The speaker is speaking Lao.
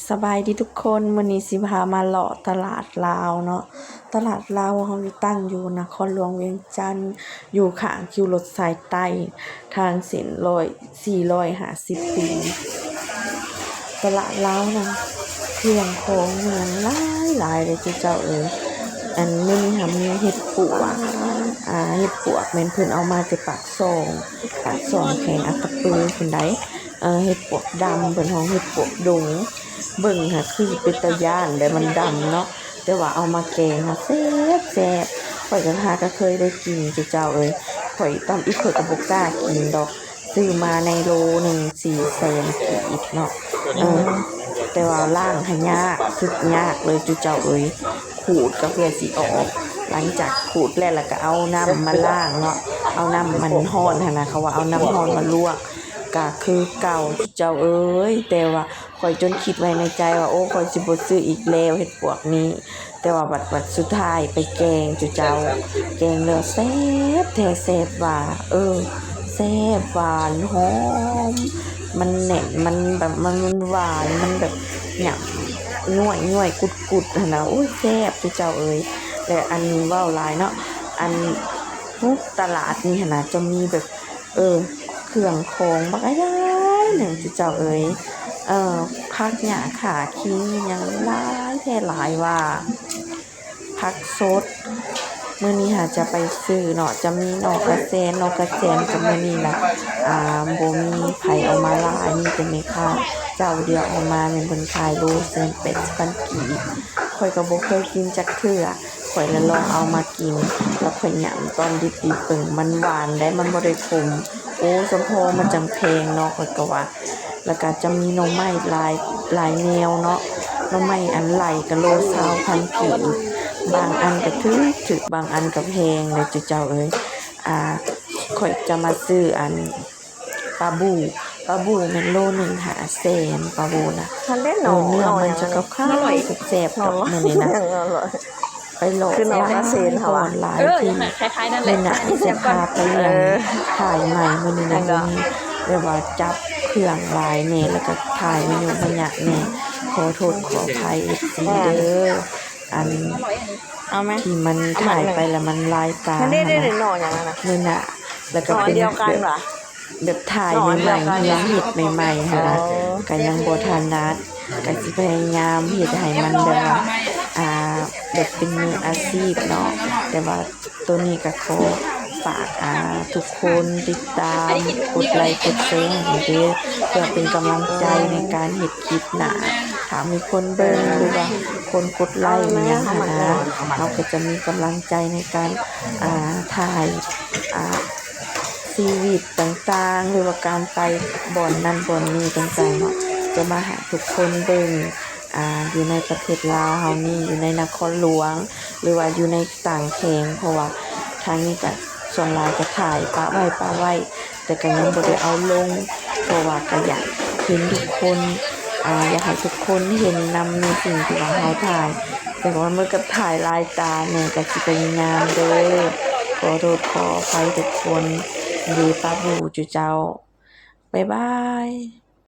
ສະບາຍດີທຸກຄົນ, ມື້ນີ້ຊິພາມາເລາະຕະຫຼາດລາວເນາະ. ຕະຫຼາດລາວເຮົາຢູ່ ຕັ້ງຢູ່ນະຄອນຫຼວງວຽງຈັນ, ຢູ່ຂ້າງຄິວລົດສາຍໃຕ້ ທາງເສັ້ນຮ້ອຍ ສີ່ຮ້ອຍຫ້າສິບປີ. ຕະຫຼາດລາວນະ ເຄື່ອງຂອງອີ່ຫຍັງຫຼາຍໆເດ້ເຈົ້າເອີຍ. ອັນມື້ນີ້ຫັ້ນມີເຫັດປວກ, ອ່າ ເຫັດປວກແມ່ນເພິ່ນເອົາມາແຕ່ປາກຊ່ອງ, ປາກຊ່ອງແຂວງອັດຕະປືພຸ້ນໃດ. ເອີ ເຫັດປວກດຳ ເພິ່ນຮ້ອງເຫັດປວກດົງ. ເບິ່ງຫາຄືເປັນຕາຢ້ານແດ່ ມັນດຳເນາະ, ແຕ່ວ່າເອົາມາແກງຫາແຊບໆ. ຂ້ອຍກໍຫາກໍເຄີຍໄດ້ກິນເຈົ້າເອີຍ, ຂ້ອຍຕຳອິດຂ້ອຍກໍບໍ່ກ້າກິນດອກ. ຊື້ມາໃນໂລໜຶ່ງສີ່ແສນກີບເນາະ. ເອີ ແຕ່ວ່າລ້າງຫາຍາກ ສຸດຍາກເລີຍເຈົ້າເອີຍ, ຂູດກໍເພື່ອຊິອອກ. ຫຼັງຈາກຂູດແລ້ວ ແລ້ວກໍເອົານ້ຳມາລ້າງເນາະ, ເອົານ້ຳມັນຮ້ອນຫັ້ນນະ, ເຂົາວ່າເອົານ້ຳຮ້ອນມາລວກ ກໍຄືເກົ່າເຈົ້າເອີຍ. ແຕ່ວ່າຂ້ອຍຈົນຄິດໄວ້ໃນໃຈວ່າ ໂອ້ ຂ້ອຍຊິບໍ່ຊື້ອີກແລ້ວເຫັດປວກນີ້. ແຕ່ວ່າບັດ ບັດສຸດທ້າຍໄປແກງເຈົ້າ, ແກງແລ້ວແຊບແທ້ແຊບວ່າ, ເອີ ແຊບ ຫວານ ຫອມ, ມັນແໜ້ນ ມັນແບບ ມັນ ມັນຫວານ ມັນແບບຫຍັບ ຍ້ວຍໆ ກຸດໆ ຫັ້ນນະ. ໂອ້ຍ ແຊບເຈົ້າເອີຍ. ແລະ ອັນເວົ້າຫຼາຍເນາະ, ອັນ ຕະຫຼາດນີ້ຫັ້ນນະ ຈະມີແບບ ເອີ ເຄື່ອງຂອງບັກຫຼາຍໜຶ່ງເຈົ້າເອີຍ. ເອີ ຜັກຫຍ້າຂາຄີຫຍັງຫຼາຍແທ້ຫຼາຍວ່າ, ຜັກສົດ ມື້ນີ້ຫາຈະໄປຊື້ເນາະ, ຈະມີໜໍ່ກະແຊນ, ໜໍ່ກະແຊນກໍມື້ນີ້ລະ ອ່າ ບໍ່ມີໃຜເອົາມາຫຼາຍ, ມີແຕ່ແມ່ຄ້າເຈົ້າດຽວເອົາມາ, ແມ່ນເພິ່ນຂາຍໂລແສນແປດສິບພັນກີບ. ຂ້ອຍກໍບໍ່ເຄີຍກິນຈັກເທື່ອ, ຂ້ອຍລະລອງເອົາມາກິນ ແລ້ວຂ້ອຍຫຍຳຕອນດິບໆເບິ່ງ, ມັນຫວານໃດ໋ ມັນບໍ່ໄດ້ຂົມ. ໂອ້ ສົມພໍມັນຈັ່ງແພງເນາະ ຂ້ອຍກໍວ່າ. ແລ້ວກໍຈະມີໜໍ່ໄມ້ຫຼາຍ ຫຼາຍແນວເນາະ, ໜໍ່ໄມ້ອັນໄລ່ກໍໂລຊາວພັນກີບ, ບາງອັນກໍຖືກໆ ບາງອັນກໍແພງເດ້ເຈົ້າເອີຍ. ອ່າ ຂ້ອຍຈະມາຊື້ອັນ ປາບູ, ປາບູແມ່ນໂລໜຶ່ງຫ້າແສນ, ປາບູນະ. ເອີ ເນື້ອມັນຈະຂາວໆ ແຊບໆດອກມື້ນີ້ນະ. ໄປເລາະ ຄືໜໍ່ກະເຊນເຮົາ ຫຼາຍທີ່ ເອີ ນັ້ນແຫຼະ ມື້ໜ້າຊິພາໄປ ເອີ ຖ່າຍໃໝ່. ມື້ນີ້ນະ ແມ່ນບໍ່ ແບບວ່າຈັບເຄື່ອງຫຼາຍແດ່ ແລ້ວກໍຖ່າຍມາຍຸມະຍະແດ່. ຂໍໂທດຂໍອະໄພເອັຟຊີເດີ ອັນ ເອົາໄໝ ທີ່ມັນຖ່າຍໄປແລ້ວມັນລາຍຕາຫັ້ນນະ. ມື້ໜ້າ ແລ້ວກໍເປັນແບບ ແບບຖ່າຍໃໝ່ໆ ເຮືອນເຮັດໃໝ່ໆ ຫັ້ນນະ ກໍຍັງບໍ່ຖະໜັດ, ກໍຊິພະຍາຍາມເຮັດໃຫ້ມັນແບບວ່າ ອ່າ ແບບເປັນມືອາຊີບເນາະ. ແຕ່ວ່າໂຕນີ້ກໍຂໍຝາກ ອ່າ ທຸກຄົນຕິດຕາມ ກົດໄລກົດແຊໃຫ້ເດີ ເພື່ອເປັນກຳລັງໃຈໃນການເຮັດຄລິບໜ້າ. ຖ້າມີຄົນເບິ່ງ ຫຼືວ່າຄົນກົດໄລອີ່ຫຍັງຫັ້ນນະ ເຮົາກໍຈະມີກຳລັງໃຈໃນການ ອ່າ ຖ່າຍ ອ່າ ຊີວິດຕ່າງໆ ຫຼືວ່າການໄປບ່ອນນັ້ນບ່ອນນີ້ຕ່າງໆເນາະ ຈະມາໃຫ້ທຸກຄົນເບິ່ງ ອ່າ ຢູ່ໃນປະເທດລາວເຮົານີ້ ຢູ່ໃນນະຄອນຫຼວງ ຫຼືວ່າຢູ່ໃນຕ່າງແຂວງ. ເພາະວ່າທາງນີ້ກະສ່ວນຫຼາຍກະຖ່າຍປະໄວ້ ປະໄວ້ ແຕ່ກະຍັງບໍ່ໄດ້ເອົາລົງ ເພາະວ່າກະຢາກເຫັນທຸກຄົນ ອ່າ ຢາກໃຫ້ທຸກຄົນເຫັນນຳໃນສິ່ງທີ່ວ່າເຮົາຖ່າຍ. ແຕ່ວ່າມັນກໍຖ່າຍລາຍຕາແດ່ ກໍຊິພະຍາຍາມເດີ. ຂໍໂທດຂໍອະໄພທຸກຄົນເດີ ປາບູຈຸເຈົ້າ. ບາຍບາຍ.